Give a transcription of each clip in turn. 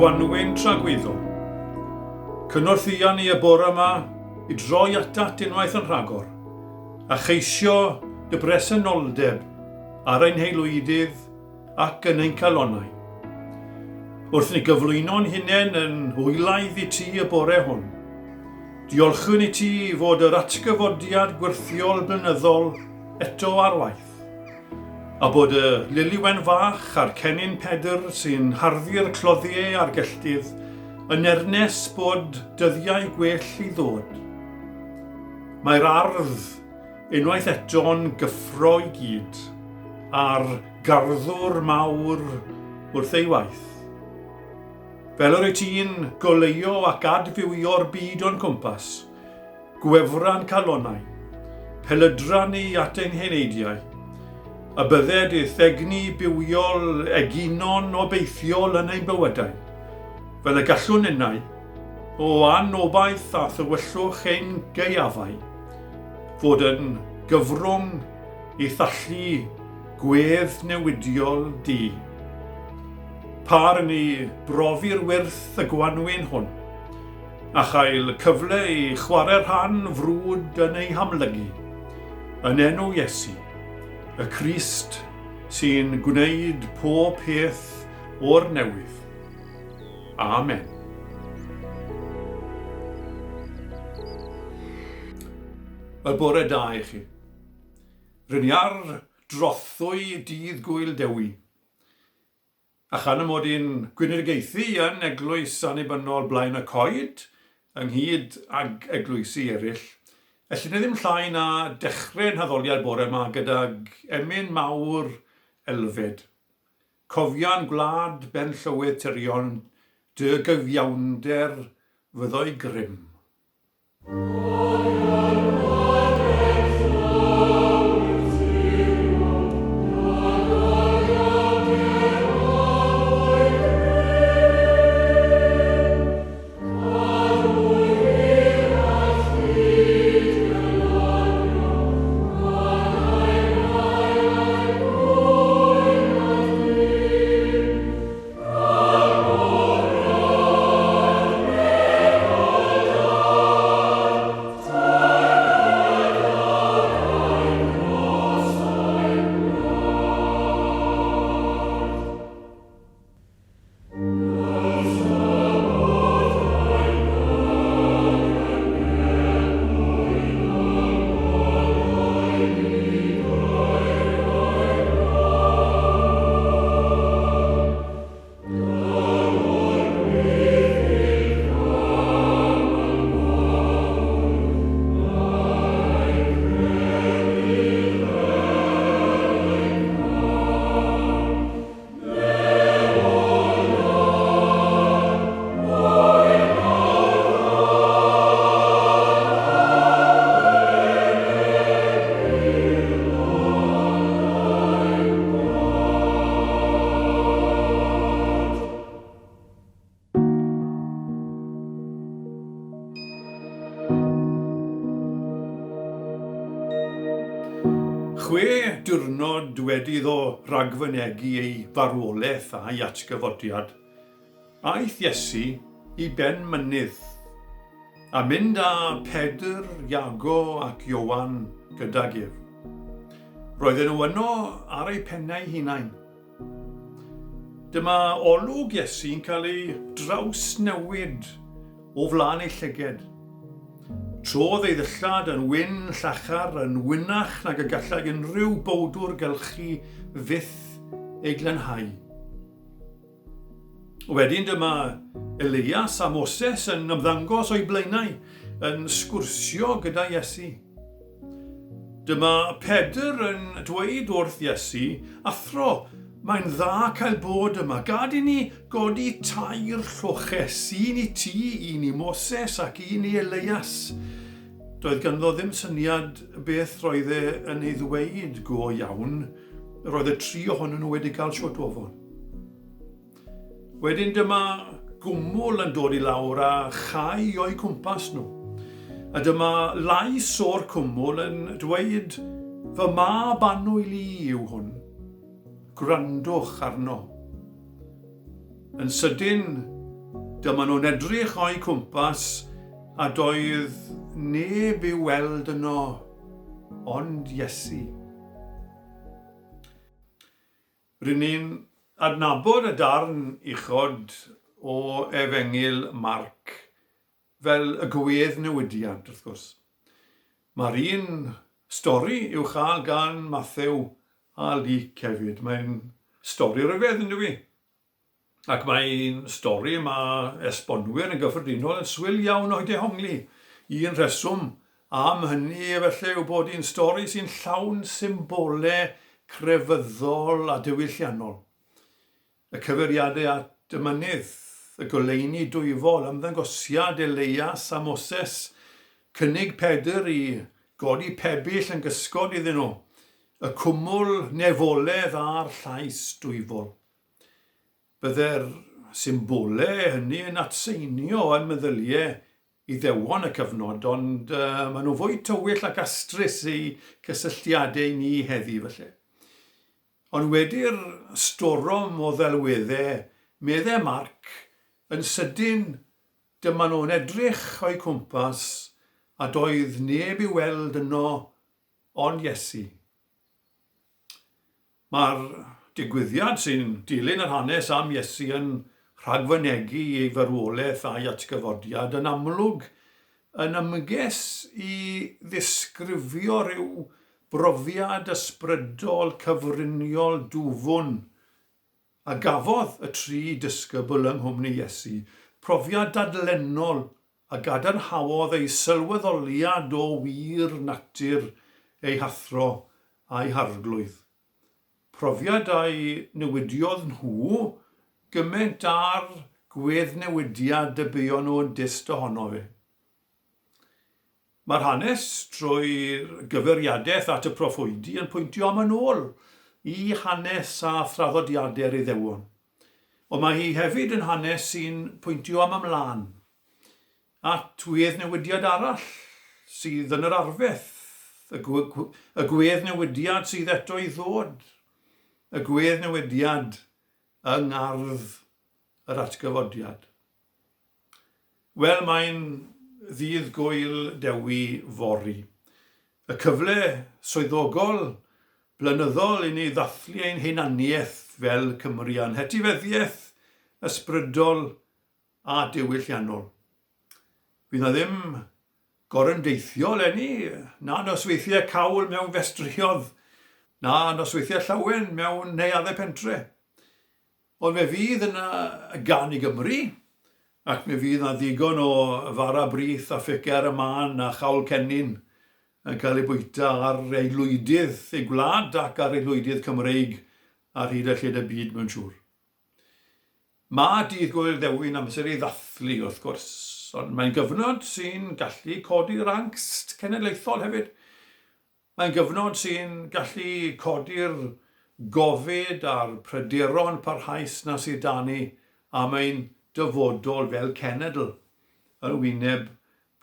Gwanwyn tragwyddol, cynorthwya ni y bore yma i droi atat unwaith yn rhagor, a cheisio dy bresenoldeb ar ein haelwydydd ac yn ein calonnau. Wrth ni gyflwyno'n hunain yn wylaidd i ti y bore hwn, diolchwn i ti fod yr atgyfodiad gwyrthiol blynyddol eto ar waith, a bod y lili wen fach a'r cennin Pedr sy'n harddu'r cloddiau a'r gelltydd yn ernes bod dyddiau gwell i ddod. Mae'r ardd unwaith eto'n gyffro i gyd, a'r garddwr mawr wrth ei waith. Fel yr wyt ti'n goleuo ac adfywio'r byd o'n cwmpas, Gwefran calonnau, pelydra ni at ein heneidiau, a bydded i'th egni bywiol egino'n obeithiol yn ein bywydau, fel y gallwn ninnau, o anobaith a thywyllwch ein gaeafau, fod yn gyfrwng i'th allu gwedd newidiol di. Par ni brofi'r wyrth y gwanwyn hwn, a chael cyfle i chwarae rhan frwd yn ei hamlygu, yn enw Iesu, y Crist sy'n gwneud pob peth o'r newydd. Amen. Y bore da i chi. Rŷn ni ar drothwy dydd Gŵyl Dewi. A chan y mod i'n gweiniogaethu yn Eglwys Annibynnol Blaen y Coed, ynghyd ag eglwysi eraill, ellwn i ddim llai na dechrau'n haddoliad bore 'ma gydag emyn mawr Elfed. Cofia'n gwlad ben llywydd tirion, dy gyfiawnder fyddo'i grym. Chwe diwrnod wedi iddo ragfynegi ei farwolaeth a'i atgyfodiad, aeth Iesu i ben mynydd, a mynd â Pedr, Iago ac Ioan gydag ef. Roedden nhw yno ar eu pennau hunain. Dyma olwg Iesu'n cael ei drawsnewid o flaen ei llyged. Trodd ei ddillad yn wyn llachar, yn wynach nag y gallai unrhyw bowdwr gylchu fyth ei glanhau. Wedyn dyma Elias a Moses yn ymddangos o'i blaenau, yn sgwrsio gyda Iesu. Dyma Pedr yn dweud wrth Iesu, Athro, mae'n dda cael bod yma. Gad i ni godi tair lloches, un i ti, un i Moses ac un i Elias. Doedd ganddo ddim syniad beth roedd e yn ei ddweud go iawn. Roedd y tri ohonyn nhw wedi cael shot ofon. Wedyn dyma gwmwl yn dod i lawr a chau o'u cwmpas nhw. A dyma lais o'r cwmwl yn dweud, Fy mab annwyl i yw hwn. Gwrandwch arno. Yn sydyn, Dyma nhw'n edrych o'u cwmpas a doedd neb i'w weld yno ond Iesu. Rŷn ni'n adnabod y darn uchod o Efengyl Marc fel y gwedd newidiad, wrth gwrs. Mae'r un stori i'w chael gan Mathew a Luc hefyd. Mae'n stori ryfedd, yn dyw hi? Ac mae'n stori mae esbonwyr yn gyffredinol yn swil iawn o'i dehongli. Un rheswm am hynny efallai yw bod hi'n stori sy'n llawn symbole crefyddol a diwylliannol. Y cyfeiriadau at y mynydd, y goleuni dwyfol, ymddangosiad Eleias a Moses, cynnig Pedr i godi pebyll yn gysgod iddyn nhw, y cwmwl nefoledd a'r llais dwyfol. Bydde'r symbole hynny yn atseinio yn meddyliau Iddewon y cyfnod, ond maen nhw'n fwy tywyll ac astrus eu cysylltiadau i ni heddi, falle. Ond wedi'r storom o ddelweddau, medde Marc, yn sydyn dyma nhw'n edrych o'u cwmpas a doedd neb i'w weld yno ond Iesu. Mae'r digwyddiad sy'n dilyn yr hanes am Iesu yn rhagfynegi ei farwolaeth a'i atgyfodiad yn amlwg yn ymges i ddisgrifio rhyw brofiad ysbrydol cyfriniol dwfwn a gafodd y tri disgybl yng nghwmni Iesu, profiad dadlennol a gadarnhaodd ei sylweddoliad o wir natur ei hathro a'i harglwydd. Profiad a'i newidiodd nhw gymaint â'r gweddnewidiad y buon nhw yn dyst ohono fe. Mae'r hanes trwy gyfeiriadaeth at y proffwydi yn pwyntio am yn ôl i hanes a thraddodiadau'r Iddewon. Ond mae hi hefyd yn hanes sy'n pwyntio am ymlaen at weddnewidiad arall sydd yn yr arfaeth, y, y gweddnewidiad sydd eto i ddod, y gweddnewidiad yng ngardd yr atgyfodiad. Wel, mae'n ddydd Gŵyl Dewi fory. Y cyfle swyddogol blynyddol i ni ddathlu ein hunaniaeth fel Cymry a'n hetifeddiaeth ysbrydol a diwylliannol. Fydd 'na ddim gorymdeithio eleni, na nosweithiau cawl mewn festriodd, na nosweithiau llawen mewn neuaddau pentre. Ond fe fydd yna gan i Gymru, ac mi fydd yna ddigon o fara brith a phice ar y mân a chawl cennin yn cael ei bwyta ar aelwydydd ei gwlad ac ar aelwydydd Cymreig ar hyd a lled y byd, mae'n siŵr. Mae Dydd Gŵyl Ddewi'n amser i ddathlu, wrth gwrs, ond mae'n gyfnod sy'n gallu codi'r angst cenedlaethol hefyd. Mae'n gyfnod sy'n gallu codi'r gofid a'r pryderon parhaus 'na sydd 'da ni am ein dyfodol fel cenedl yn wyneb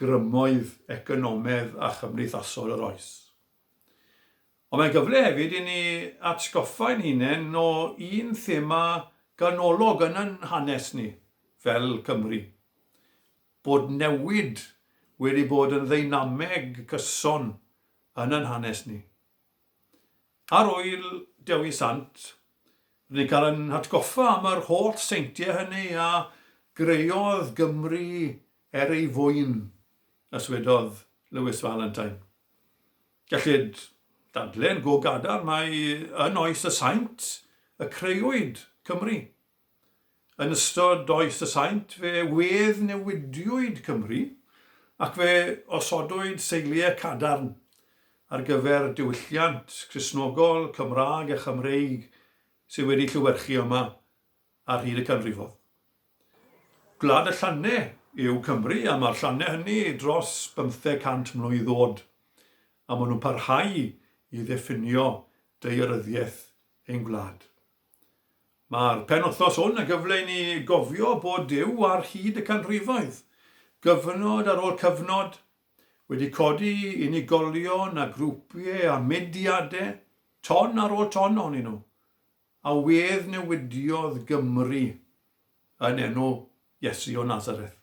grymoedd economaidd a chymdeithasol yr oes. Ond mae'n gyfle hefyd i ni atgoffa ein hunain o un thema ganolog yn ein hanes ni fel Cymry, bod newid wedi bod yn ddeinameg gyson yn ein hanes ni. Ar Ŵyl Dewi Sant, rydyn ni'n cael ein hatgoffa am yr holl seintiau hynny a greodd Gymru er ei fwyn, yswedodd Lewis Valentine. Gellid dadlau'n go gadarn mai yn oes y saint y creuwyd Cymru. Yn ystod oes y saint fe wedd-newidiwyd Cymru ac fe osodwyd seiliau cadarn ar gyfer diwylliant Cristnogol, Cymraeg a Chymreig sydd wedi llewyrchu yma ar hyd y canrifoedd. Gwlad y llannau yw Cymru a mae'r llannau hynny dros bymtheg 100 mlwydd oed a maen nhw'n parhau i ddiffinio daearyddiaeth ein gwlad. Mae'r penwythnos hwn yn gyfle i ni gofio bod Duw ar hyd y canrifoedd, gyfnod ar ôl cyfnod, wedi codi unigolion a grwpiau a mudiadau, ton ar ôl ton ohonyn nhw, a wedd newidiodd Gymru yn enw Iesu o Nazareth.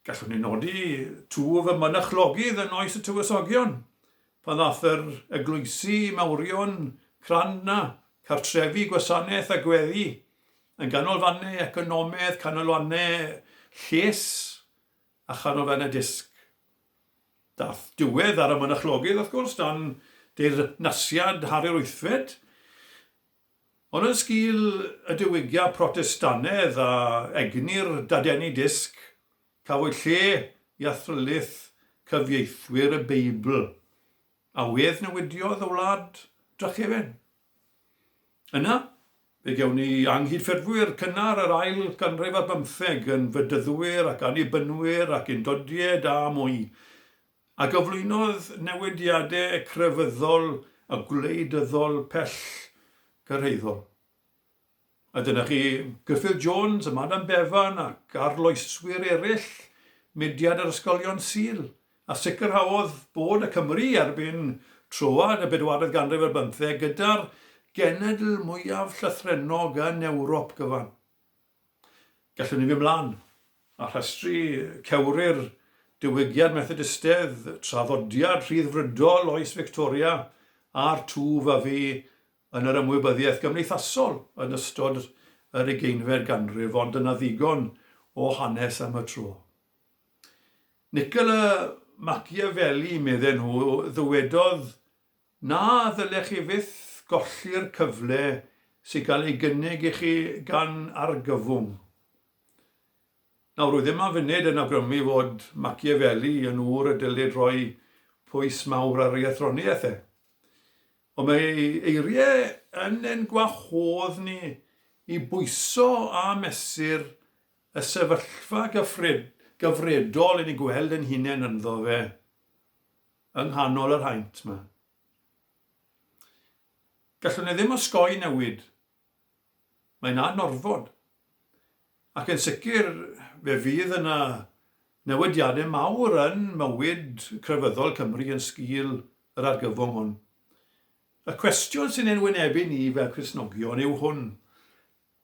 Gallwn ni nodi twf y mynachlogydd yn oes y tywysogion, pan ddaeth yr eglwysi mawrion crand 'na, cartrefi gwasanaeth a gweddi, yn ganolfannau economaidd, canolfannau lles a chanolfannau dysg. Daeth diwedd ar y mynachlogydd, wrth gwrs, dan deyrnasiad Harri'r Wythfed, Ond yn sgil y diwygiad Protestannedd a egni'r dadeni dysg, cafwyd lle i athrylith cyfieithwyr y Beibl, a weddnewidiodd y wlad drychefen. Yna, fe gewn ni anghydffurfwyr cynnar yr ail ganrif ar bymtheg yn fedyddwyr ac annibynwyr ac undodiaid a mwy, A gyflwynodd newidiadau crefyddol a gwleidyddol pell-gyrhaeddol. A dyna chi Gruffydd Jones a Madam Bevan ac arloeswyr eraill mudiad yr Ysgolion Sul, a sicrhaodd bod y Cymry erbyn troad y bedwaredd ganrif ar bymtheg gyda'r genedl mwyaf llythrennog yn Ewrop gyfan. Gallwn ni fynd mlaen a rhestru cewri'r Diwygiad Methodistedd, traddodiad Rhyddfrydol oes Victoria a'r twf a fu yn yr ymwybyddiaeth gymdeithasol yn ystod yr ugeinfed ganrif, ond dyna ddigon o hanes am y tro. Nicola Machiavelli, medden nhw, ddywedodd Na ddylech chi fyth golli'r cyfle sy'n cael ei gynnig i chi gan argyfwng. Nawr, rwy ddim am funud yn awgrymu fod Machiavelli yn ŵr y dylid rhoi pwys mawr ar ei athroniaeth e. Ond mae ei eiriau yn ein gwahodd ni i bwyso a mesur y sefyllfa gyfredol i ni gweld ein hunain ynddo fe. yng nghanol yr haint 'ma. Gallwn ni ddim osgoi newid. Mae'n anorfod. Ac yn sicr fe fydd yna newidiadau mawr yn mywyd crefyddol Cymru yn sgil yr argyfwng hwn. Y cwestiwn sy'n ein wynebu ni fel Cristnogion yw hwn,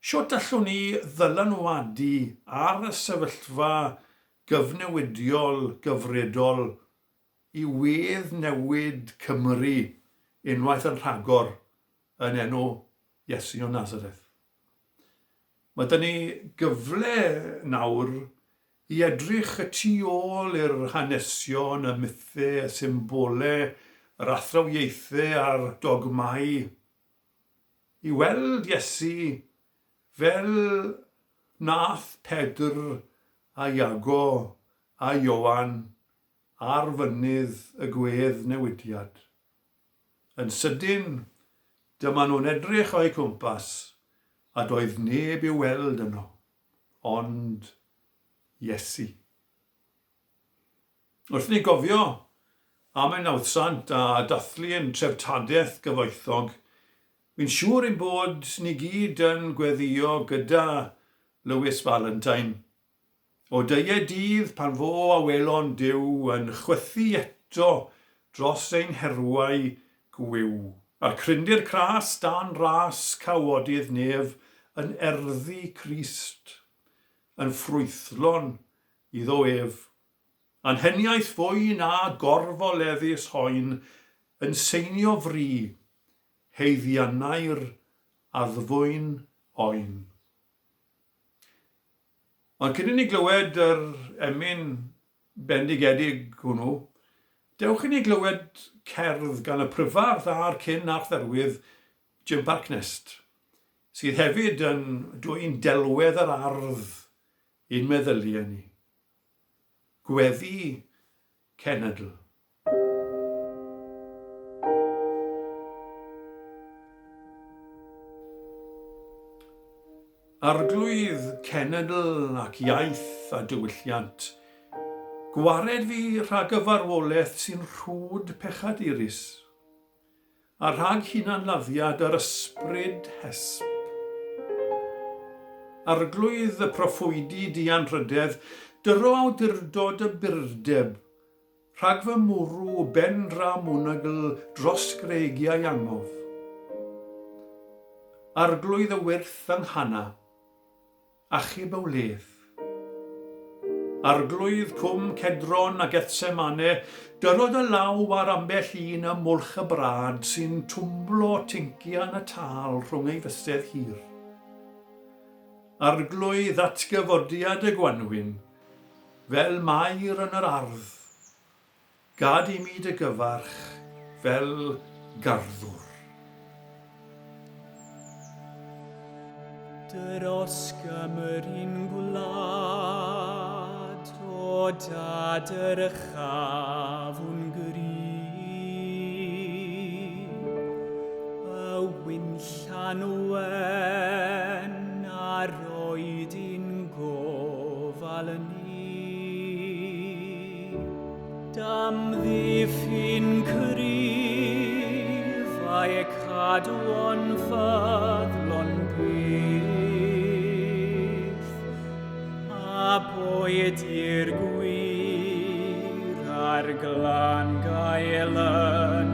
Shwt allwn ni ddylanwadu ar y sefyllfa gyfnewidiol gyfredol i wedd newid Cymru unwaith yn rhagor yn enw Iesu o Nazareth? Mae 'da ni gyfle nawr i edrych y tu ôl i'r hanesion, y mythau, y symbolau, yr athrawiaethau a'r dogmâu I weld Iesu fel nath Pedr a Iago a Ioan ar fynydd y gwedd newidiad. Yn sydyn, dyma nhw'n edrych o'u cwmpas a doedd neb i'w weld yno, ond Iesu. Wrth i ni gofio am ein nawddsant a dathlu ein treftadaeth gyfoethog, fi'n siŵr ein bod ni gyd yn gweddïo gyda Lewis Valentine. O dyie dydd pan fo awelon Duw yn chwythu eto dros ein herwau gwiw, a'r crindir cras dan ras cawodydd nef yn erddi Crist, yn ffrwythlon iddo ef. Anheniaeth fwy na gorfoleddus hoen yn seinio fri haeddiannau'r addfwyn oen. Ond cyn i ni glywed yr emyn bendigedig hwnnw, dewch i ni glywed cerdd gan y pryfardd a'r cyn Archdderwydd Jim Parknest, sydd hefyd yn dwyn delwedd yr ardd i'n meddyliau ni. Gweddi cenedl. Arglwydd cenedl ac iaith a diwylliant, gwared fi rhag y farwolaeth sy'n rhwd pechadurus. A rhag hunanladdiad yr ysbryd hesb. Arglwydd y proffwydi dianrhydedd, dyro awdurdod y burdeb, rhag fy mwrw ben dra mwnygl dros greigiau angof. Arglwydd y wyrth yng Nghana. Achub y wledd. Arglwydd Cwm Cedron a Gethsemane, dyro dy law ar ambell un ym Mwlch y Brad sy'n twmblo tincian y tâl rhwng ei fysedd hir. Arglwydd atgyfodiad y gwanwyn, fel Mair yn yr ardd, Gad i mi dy gyfarch fel garddwr. Dros Gymru'n gwlad, o dad yr chafwn gry. Y winllan wen a roed i'n gofal ni. Damddiffyn cryf a'i cadw'n ffyddlon byth, a boed i'r gwir a'r glân gael yn